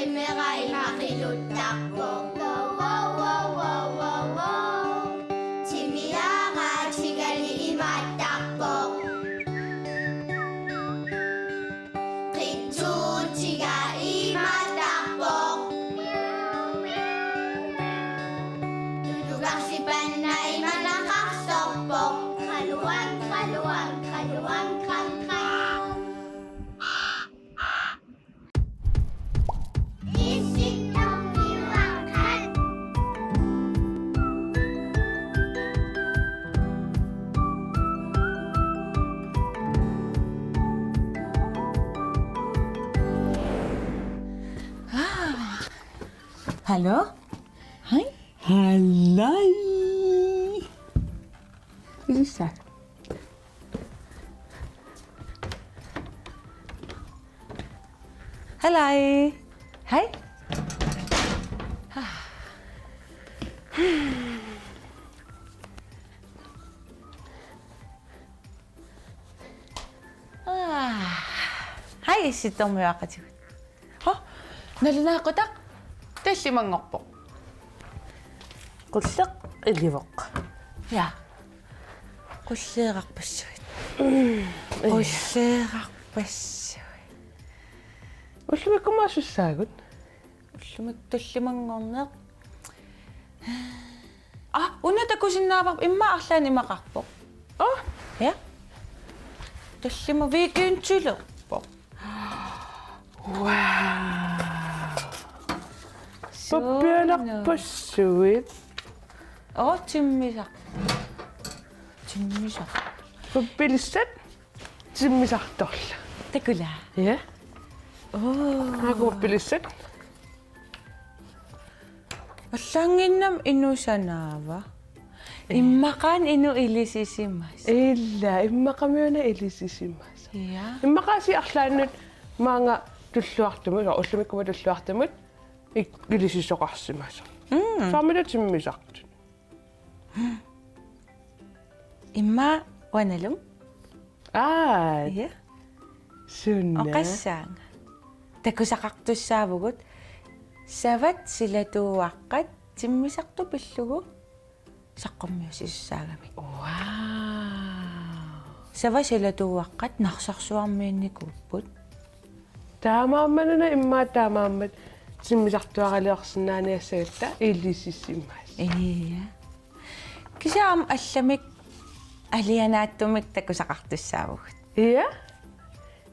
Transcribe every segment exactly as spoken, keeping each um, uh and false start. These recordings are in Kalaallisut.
Timera ima qiluttarpoq. Wow, wow, wow, wow, wow, wow. Timiara tigali imaattarpoq. Qitsuutiga imaattarpoq. Tulugarsipanna imanaqarsorpoq. Qaluan, qaluan, qaluan, qan, qan. Hallo? Hej. Halløj. Hvad så? Halløj. Hej. Ah. Hej, Issittormiuaqqatigut. Hå? Nalunaaqutaq tallimanngorpoq. Qulleq ilivoq. Ja. Qulleerarpassuit. Mm, ja. Qulleerarpassuit. Ullumikkumut asussaagut? Ullumik tallimanngorneq. Ah, una takusinnaavarput, immaqa arlaannik imaqarpoq. Oh? Ja. Tallimat weekendilerpoq. Wow. Suuna. Pappialerpassuit. Oo, timmisaq. Timmisaq. Pappilissat? Timmisartorlu. Takula. Ja. Oo. Aaku pappilissat. Allaanginnam inuk sanaava? Eh. Immaqaana inuk ilisisimasut. Ila, immaqamiuna ilisisimasut. Ja. Immaqaasiit arlaannut maanga tulluartumut, ullumikkumut tulluartumut, ik-, ilisisoqarsimasut. Mm. Saamila timmisartut. Immaqa uanga Nalum. Aa. Ja. Suna. Oqassaanga. Takusaqartussaavugut savat silatuuaqqat timmisartut pillugu saqqummiussisussaagamik. Wow. Savat silatuuaqqat Narsarsuarmiinnikuupput. Taamaammat una immaqa taamaammat timmisartuaraliorsinnaaniassagatta ilisisimasut. Ja. Kisianni aamma allamik alianaattumik takusaqartussaavugut. Ja.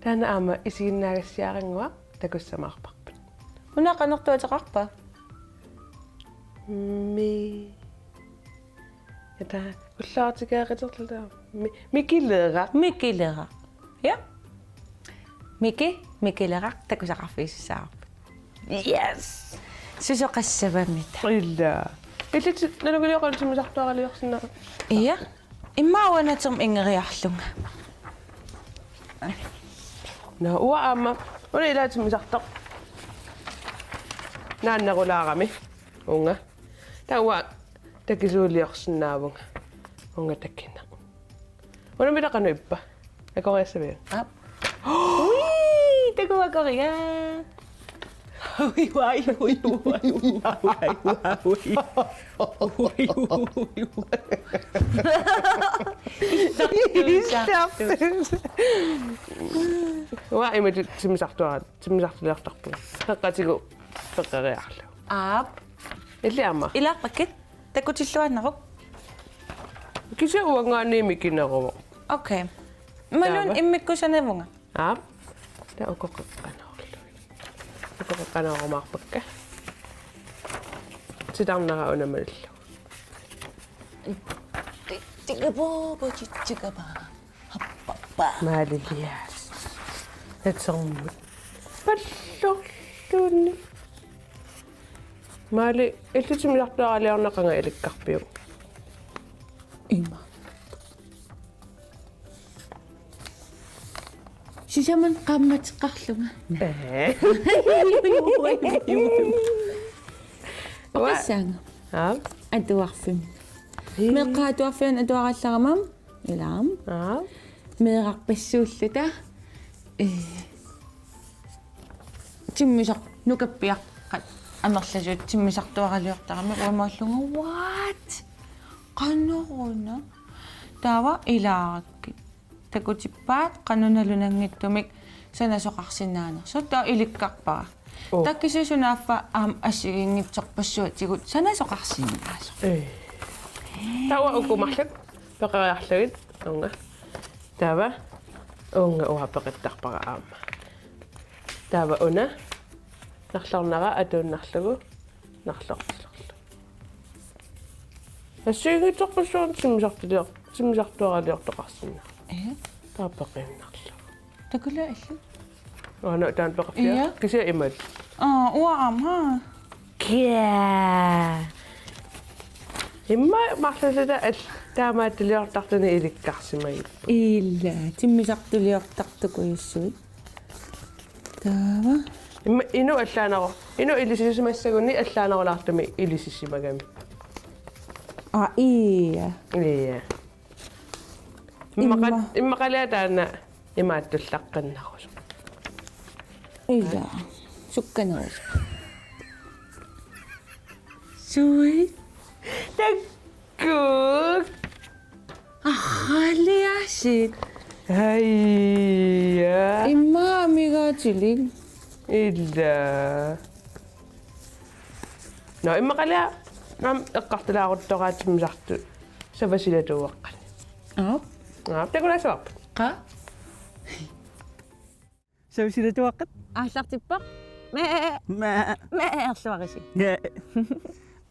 Taanna aamma isiginnaagassiarannguaq takussamaarparput. Una qanortuaq ateqarpa? Mi. Ja taava ullaartikeeqiterluta. Mi-, Mikileraq. Mikileraq. Ja. Miki, Mikileraq takusaqarfigisussaavarput. Yes! Susoqassavammi. Ila. Illit nalugilioqan timmisartuaraliorsinnaa. Ja. Immaqa uanga natermut ingeriarlunga. Nå, uanga aamma. Una ilaa timmisartoq. Naannerulaarami. Uunga. Taava uanga takisuuliorsinnaavunga. Uunga takineq. Unamila qanoq ippa? Akoriassaviuk? Aap. Ui, takuakoriga. Ui, ui, ui. Uanga imatut timmisartuara-, timmisartuliortarpunga. Peqqatigut peqqeriarlugu. Aap. Illit aamma. Ilaarpakkit? Takutilluaannaruk. Kisianni uanngaanniit mikineruvoq. Okay. Imaluunniit taava immikkuusanavunga. Aap. Taava uku qeqqanoorlugit. Uku qeqqanoorumaarpakka. Titarnera una malillugu. Titsikapaa, titsikapaa. Happappa. Maalilias. Natermut. Pallorluni. Maali, illit timmisartuaraliorneq qanga ilikkarpiuk? Ima. Sisamat qaammateqarlunga. Ee. Oqassaanga. Aap. Atuarfimmi. Ii. Meeqqat atuarfianni atuarallarama. Ilaa. Aap. Meerarpassuulluta. Ee. Timmisaq. Nukappiaqqat amerlasuut timmisartuaraliortaramik uanga oqarlunga: "What? Qanoruna?" Taava ilaarakkit. Takutippaat qanoq nalunanngitsumik sanasoqarsinnaanersoq, taava ilikkarpara. Oo. Taava kisianni sunaaffa aamma assigiinngitsorpassuatigut sanasoqarsinnaasoq. Ee. Taava uku marluk peqeriarlugit uunga. Taava uunga uanga peqittarpara aamma. Taava una narlornera atuinnarlugu narlortilerlugu. Assigiinngitsorpassuarnik timmisartulior-, timmisartuaraliortoqarsinnaasoq. Ee? Taava peqiinnarlugu. Takula illu. Aana taanna peqarpia. Ia. Kisianni imaat. Aa, uanga aamma. Kia. Immaqa marluulluta al-, taamaattuliortartunik ilikkarsimagipput. Ila, timmisartuliortartukujussuit. Taava. Immaqa inuk allaaneru-, inuk ilisisimassaguni allaanerulaartumik ilisisimagami. Aa, ia. Ia. Immaqa-, imma-, immaqaliaq taanna imaattullaqqinnarusoq. Ila. Sukkanerusoq. Sui. Takkuk. Arraliasit. Aija. Immaqa amigaatilik. Ila. Nå, immaqaliaq aamma eqqartulaaruttoraat timmisartut savasilatuuaqqani. Aap. Aap, takulaassavarput. Qaa? Savasilatuaqqat? Aallartippoq. Mee. Mee. Mee, erluarisi. Mee.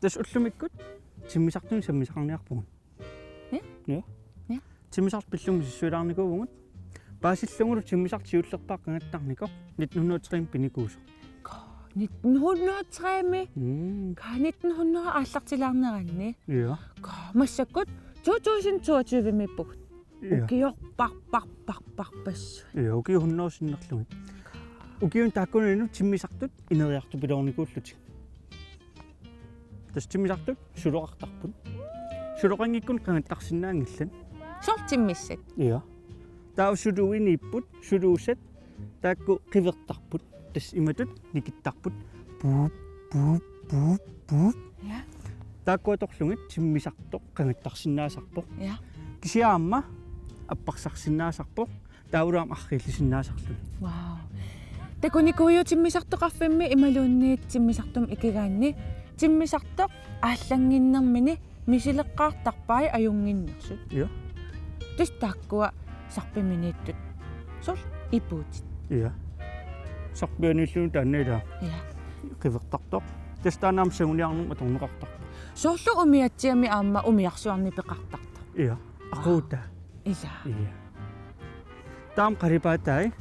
Tassa ullumikkut timmisartunik sammisaqarniarpugut. Ja? Ja. Ja. Timmisartut pillugit misissuilaarnikuuvugut. Paasillugulu timmisartoq siullerpaaq qangattarnikoq nitten hundrede og tre-mi pinikuusoq. Nitten hundrede og tre-mi? Mm. Kaa nitten hundrede aallartilaarneranni. Ja. Kaa massakkut to tusind toogtyve-miippugut. Ja. Ukiorparparparparpassuit. Ja, ukiut hundrede sinnerlugit. Ukiuni taakkunani timmisartut ineriartupiloornikuullutik. Tassa timmisartut suloqartarput. Suloqanngikkunik qangattarsinnaanngillat. Soorlu timmissat. Ja. Taava suluiniipput, suluusat, taakku qivertarput. Tassa imatut nikittarput. Puup, puup, puup, puup. Ja. Taakku atorlugit timmisartoq qangattarsinnaasarpoq. Ja. Kisianni aamma apparsarsinnaasarpoq. Taavalu aamma arriillisinnaasarluni. Wow. Takunikuuiuk timmisartoqarfimmi imaluunniit timmisartumik ikigaanni, timmisartoq aallannginnermini misileqqaartarpai ajunnginnersut. Ja. Tassa taakkua sarpiminiittut. Soorlu ipuutit. Ja. Sarpianiilluni taanna ilaa. Ja. Qivertartoq. Tassa taanna aamma sanguniarnermut atorneqartarpoq. Soorlu umiatsiami aamma umiarsuarnik peqartartoq. Ja. Aquutaa. Ilaa. Ja. Taava qalipaatai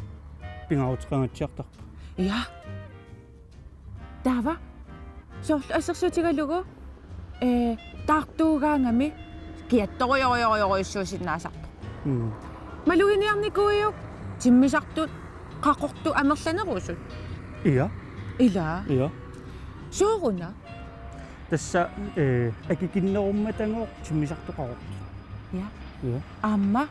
pingaaruteqangaatsiartarput. Ja. Taava. Soorlu assersuutigalugu, ee, taartuugaangami kiattorujorujorujorujussuusinnaasarpoq. Mm. Maluginiarnikuuiuk timmisartut qaqortut amerlanerusut? Ja. Ilaa. Ja. Sooruna? Tassa, ee, akikinnerummatagooq timmisartut qaqortut. Ja. Ja. Aamma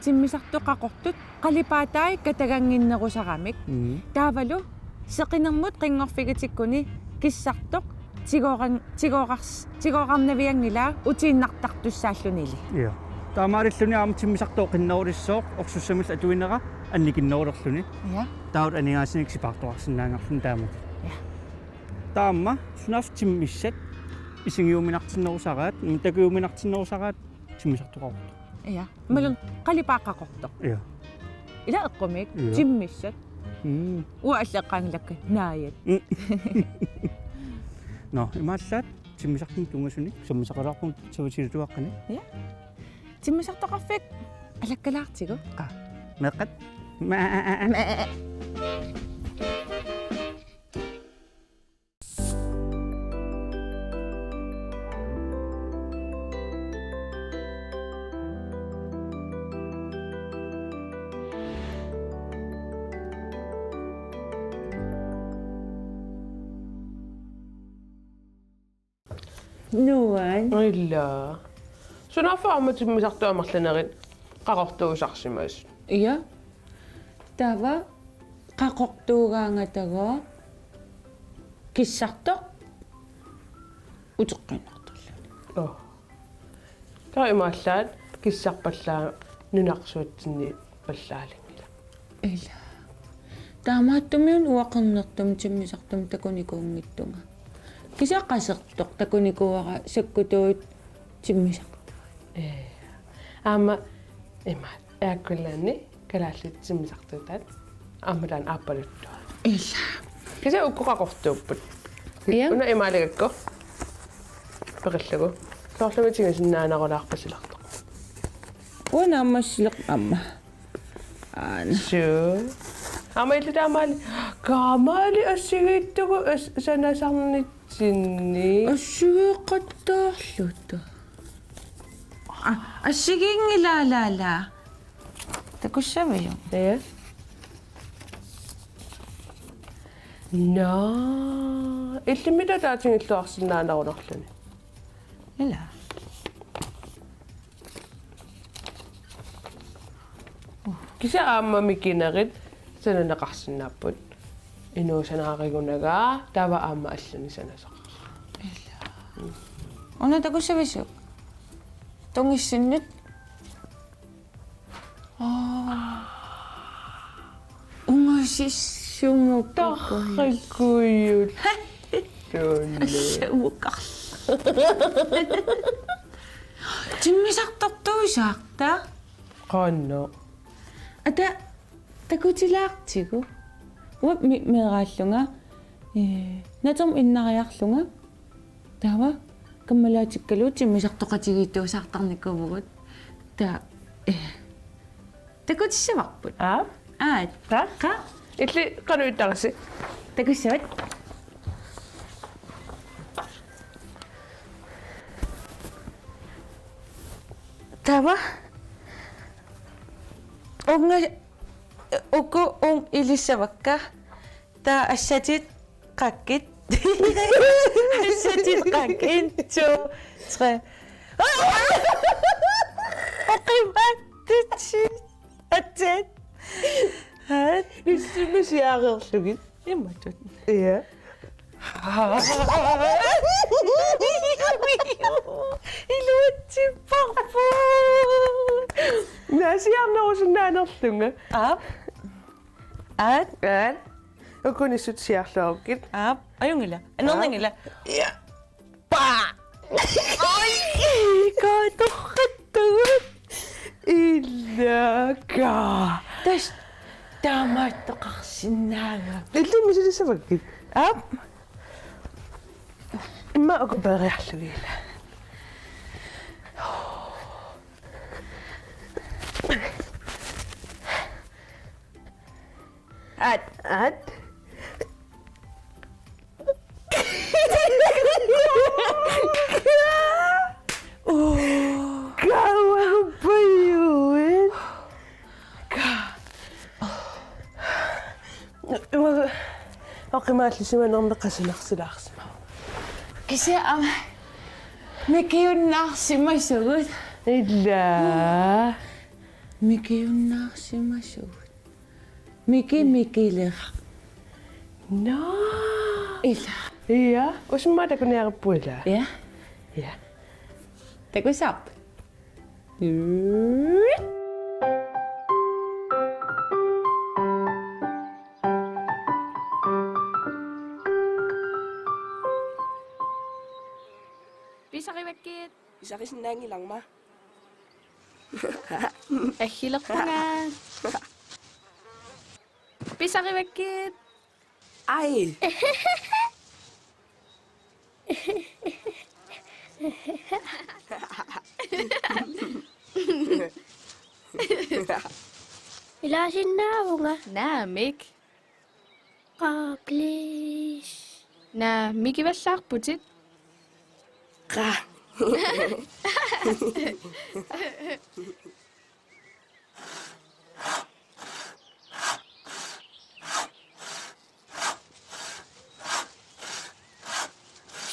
timmisartut qaqortut qalipaatai katagannginnerusaramik. Mm. Taavalu seqinermut qinngorfigitikkuni kissartoq tigooran-, tigoorars-, tigoorarnavianngilaa utiinnartartussaallunili. Ja. Taamaalilluni aamma timmisartoq qinnerulissooq orsussamillu atuinera annikinnerulerluni. Ja. Taava aningaasanikkut sipaartoqarsinnaanngorluni taamatut. Ja. Taava aamma sunaaffa timmissat isigiuminartinnerusaraat, takujuminartinnerusaraat timmisartoqartoq. Ja. Imaluunniit qalipaat qaqortoq. Ja. Ila eqqumiik, ja, timmissat. Mm. Uanga allat eqqaanngilakka naajat. Mm. Nå, imaallaat timmisartunik tunngasunik sammisaqalaarpugut savasilatuaqqani. Ja. Timmisartoqarfik alakkalaartigu. Qaa. Meeqqat. Mæ. Nuan. Ila. Sunaaffa aamma timmisartut amerlanerit qaqortuusarsimasut? Ja. Taava qaqortuugaangatagooq Kissartoq uteqqiinnartarluni. Oo. Taava imaallaat kissarpallaaq nunarsuatsinniippallaarlunngilaq. Ila. Taamaattumik uanga qernertumik timmisartumik takunikuunngitsunga. Kisianni qasertoq takunikuuara sakkutuut timmisartuut. Ee. Aamma ima Air Greenlandi kalaallit timmisartuutaat aamma taanna aappaluttuaq. Ila. Kisianni uku qaqortuupput. Ja. Una imaaligakku. Peqillugu. Soorlumi tigisinnaanerulaarpasilertoq. Una aamma sileq aamma. Aana. Suu. Aamma illit taamaali. Kaamaali assigiittugut as-, sanasarnitsinni. Assigeeqattaarluta. Aa, assigiinngilaa laa laa. Takussaviuk? Ee. Naa. Illimmi taava tigulluarsinnaanerunarluni. Ila. Kisianni aamma mikinerit sananeqarsinnaapput. Inuusanaarigunagaa taava aamma allanik sanasaqarluni. Ila. Una takussaviuk? Tungissinnut. Aa. Ungasissumut. Tarrikujut. Tunne. Assamukarl. Timmisartortuusaarta. Qanoq. Ata takutilaartigu. Uanga mi-, meeraallunga. Ee, natermut innariarlunga. Taava kammalaatikkalu timmisartoqatigiittuusaartarnikuuvugut. Taava, eh, takutissavarput. Aa? Aat. Qa? Qa? Illit qanoq ittarisi? Takussavat. Taava. Uunga uku uunga ilissavakka. Taava assatit qakkit. Assatit qakkit. En, to, tre. Oqimaatitsi. Atsit. Haa? Nissummi siareerlugit. Imatut. Ja. Iluatsipparput. Naasiarnerusinnaanerlunga. Aap. Aat. Aat. Uku nissut siaarluarukkit. Aap. Ajunngilaq. Anorninngilaq. Ja. Paa! Oj! Katorrattugut. Ilaa kaa. Tassa taamaattoqarsinnaagami. Illimmi misilissavakkit? Aap. Immaqa uku peeriarlugit. Aat. Aat. Kaavaguppajuit. Ka. Oqimaallu simanermi qasunarsilaarsimavoq. Kisianni aamma mikiunnaarsimasugut. Ilaa. Mikiunnaarsimasugut. Miki, Mikilera. Nå. Ila. Ja, uanga aamma takuniaruppunga ila. Ja. Ja. Takusaap. Pisarivakkit. Pisarisinnaanngilarma. Aggilerpunga. Pisarivakkit. Ai. Ilaasinnaavunga. Naamik. Qa, please. Naa, mikivallaarputit. Qa.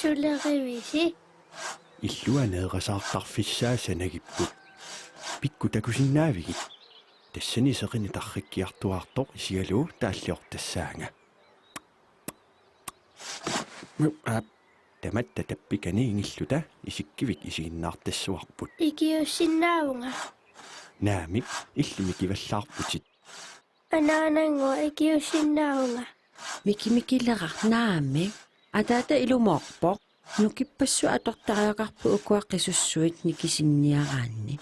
Sulerivisi? Illuaneerasaartar fissaasanagipput. Pikkut takusinnaavigit? Tassani seqineq tarrikkiartuaartoq isigalugu taalliortassaanga. Aap, tamatta tappikani ingilluta isikkivik isiginnaartassuarput. Ikiuussinnaavunga. Naamik, illit mikivallaarputit. Anaanannguaq, ikiuussinnaavunga. Mikimikileraq, naamik. Ataata ilumoorpoq. Nukippassuit atortariaqarput ukua qisussuit nikisinniaraanni.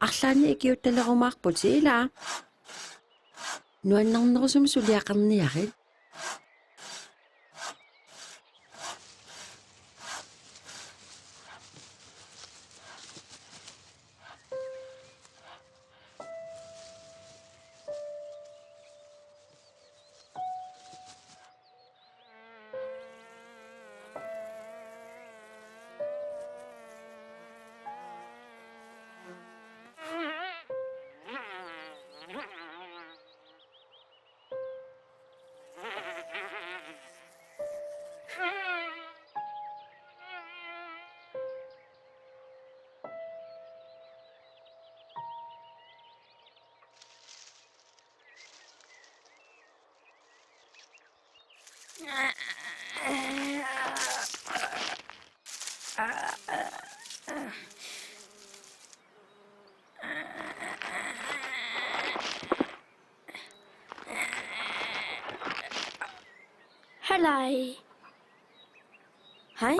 Arlaannik ikiuuttalerumaarputit, ilaa? Nuannernerusumik suliaqarniarit. Halai. Hej.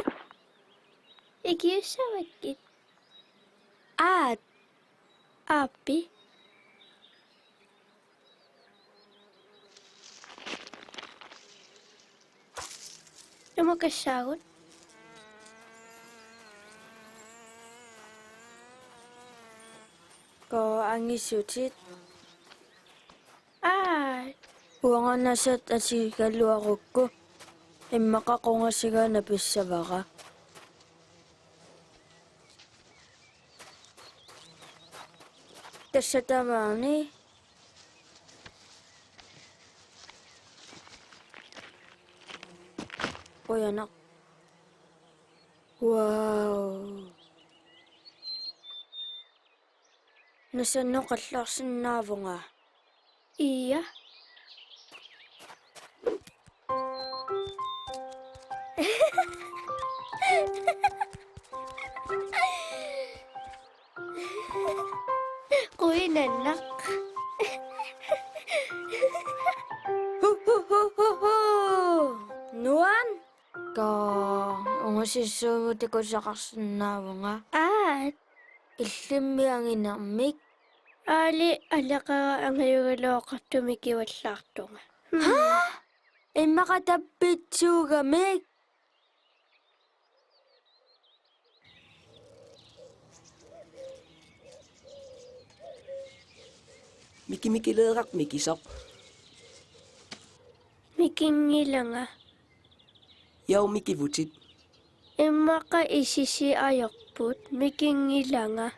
Ikiussavakkit. Aat. Aappi. Imukassaagut. Koo angisutit. Aa. Uanga nasat asigaluarukku. Immaqa qungasiga napissavara. Tassa tamaani. Qujanaq. Wow. Nasannut qallarsinnaavunga. Ia. Quinannaq. Hu, hu, hu, hu, hu. Nuan? Koo, ungusissuugut takusaqarsinnaavunga. Aat. Illimmi anginermik. Aali, aleqera angajugaluaqartumik mikivallaartunga. Hmm. Haa? Immaqa tappitsuugamik. Mikimikileeraq mikisoq. Mikinngilanga. Jau, mikivutit. Immaqa isisi ajorput, mikinngilanga.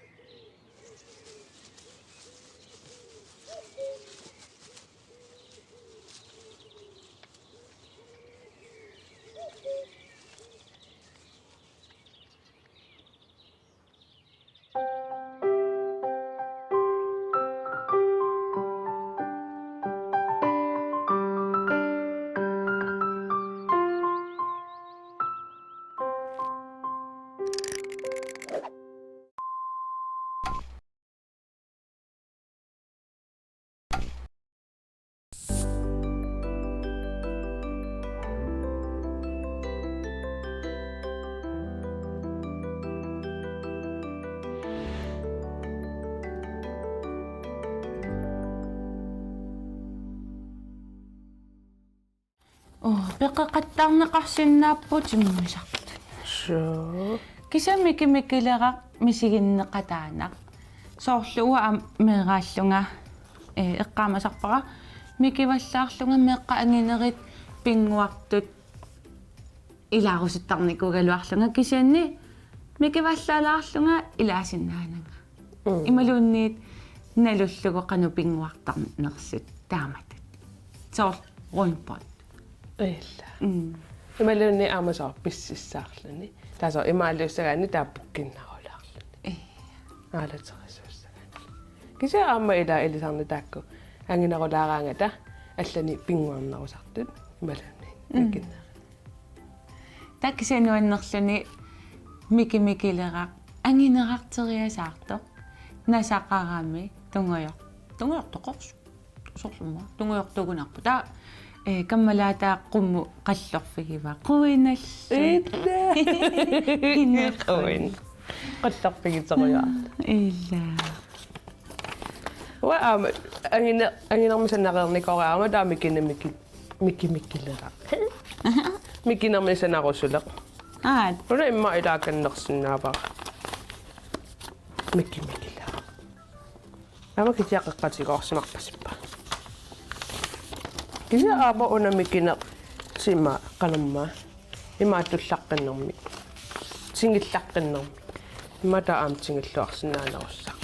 Uu, peqeqattaarneqarsinnaapput immisartut. Suu. Kisianni mikimikileraq misiginneqataanaq. Soorlu uanga aamma meeraallunga, ee, eqqaamasarpara, mikivallaarlunga meeqqat anginerit pinnguartut ilaarusuttarnikuugaluarlunga, kisianni mikivallaalaarlunga ilaasinnaananga. Mm. Imaluunniit nalullugu qanoq pinnguartarnersut taamatut. Soorlu rundbold. Ila. Mm. Imaluunniit aamma soorlu pississaarluni. Taava soorlu imaaliussagaanni taava pukkinnarulaarluni. Ee. Aalaterisuussagaanni. Kisianni aamma ila ilisarni taakku anginerulaaraangata allanik pinnguarnerusartut imaluunniit. Mm. Pukkinnarluni. Taava kisianni nuannerluni mikimikileraq anginerarteriasaartoq nasaqarami tungujor-, tungujortoqarsoq. Soorlumi tungujortuugunarpoq. Taava, eh, kammalaataaq qummut qallorfigivaa. Quinallu. Illa. Quin-. Qallorfigiterujoor. Illa. Uanga aamma angine-, anginermi sanareernikooriarama taava mikine-, miki-, mikimikileraq. Mikinermi sanarusuleq. Aat. Una immaqa ilaakannersinnaavara. Mikimikileraq. Aamma kisianni qeqqatigoorsimarpasippoq. Kisianni aamma una mikineq sima qanormaa. Imaattullaqqinnermi. Tingillaqqinnermi. Immaqa taava aamma tingilluarsinnaanerussaq.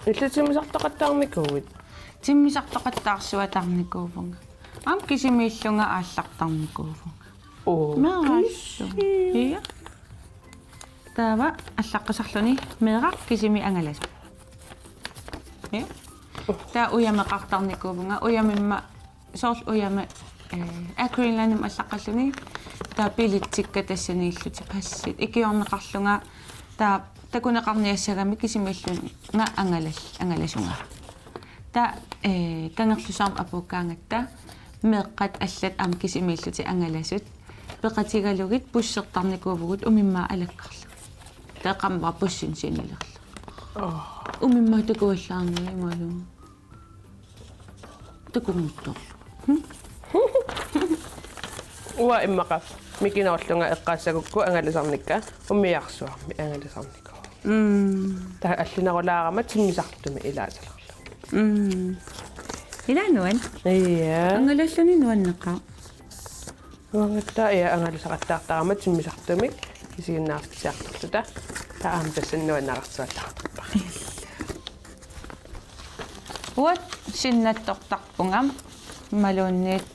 Illit timmisartoqattaarnikuuit? Timmisartoqattaarsuataarnikuuvunga. Aamma kisimiillunga aallartarnikuuvunga. Oo. Meeraallu. Kisi. Ja. Taava allaqqasarluni meeraq kisimi angalasoq. Ja. Taava ujameqartarnikuuvunga, ujamimma soorlu ujami, eh, Air Greenlandimi allaqqalluni, taava billetsikka tassaniillutik passit. Ikiorneqarlunga, taava takuneqarniassagami kisimiillunga angalal-, angalasunga. Taava, eh, Kangerlussuarmi apuukkaangatta meeqqat allat aamma kisimiillutik angalasut peqatigalugit bussertarnikuuvugut umimmaap alakkarlugit. Taava qamma bussini sinilerlugu. Oh. Umimmaap takuallaarnagit imaluunniit. Takunnguttorlu. Uanga immaqa mikinerulluunniit eqqaassagukku angalasarnikka umiarsuarmi angalasarnikuuara. Mm. Taava allinerulaarama timmisartumi ilaasalerlugu. Mm. Ilaa nuann'. Ja. Angalalluni nuanneqaaq. Uangattaaq ja angalasaqattaartarama timmisartumik isiginnaartitsiartorluta. Taava aamma tassani nuannaarsuallaartarpara. Uanga sinnattortarpunga imaluunniit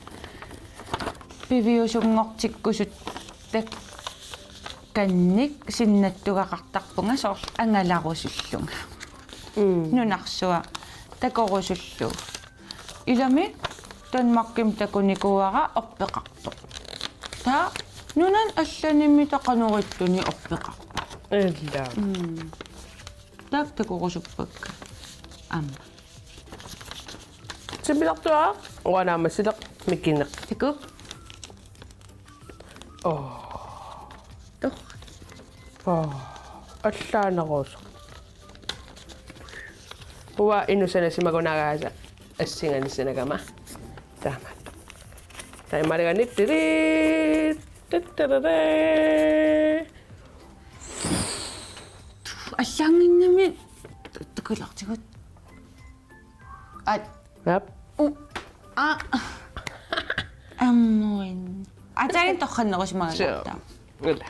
piviusunngortikkusuttakkannik sinnattugaqartarpunga soorlu angalarusullunga. Mm. Nunarsuaq takorusullugu. Ilami Danmarkimi takunikuuara orpeqartoq. Taava nunani allanimi taqanorittuni orpeqarpoq. Illa. Mm. Taava takorusuppakka. Aamma. Timmisartuara, uanga aamma sileq mikineq. Takuuk. Oo. Tor. Oo. Allaanerusoq. Uanga inuk sanasimagunarpoq assinganissinagama. Taamaattoq. Taamaalillugu tiri. Tatarara. Allaannginnami takulartigut. At. Yep. U. A. Ammuin. Ataani torrannerusimagatta. Sure. Ila.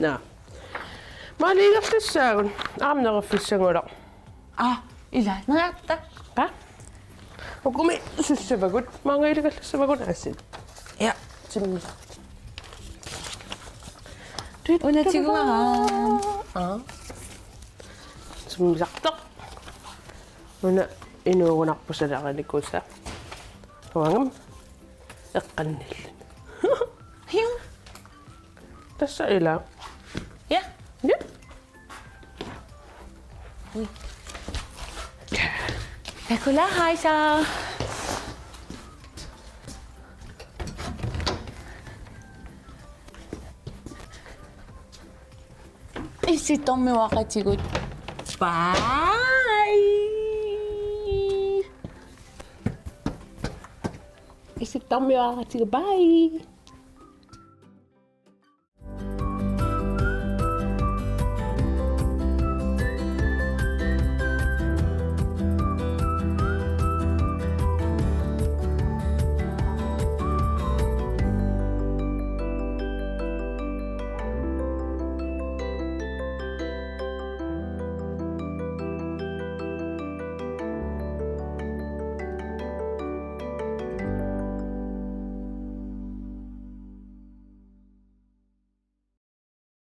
Naa. Maaliigerlassaagut. Aamma neriffissannguloq. Ah, ila. Neriarta. Qa? Ukumi sussavagut. Maanga iligallassavagut aasiit. Ja. Timmi. Una tiguara. Aa. Timmisartoq. Una inuugunarpoq salarinikuusa. Uangami eqqannilluni. Hiu. Tassa ila. Ja. Ja. Ui. Takula haisa. Issittormiuaqatigut. Bye. Issittormiuaqatigut. Bye.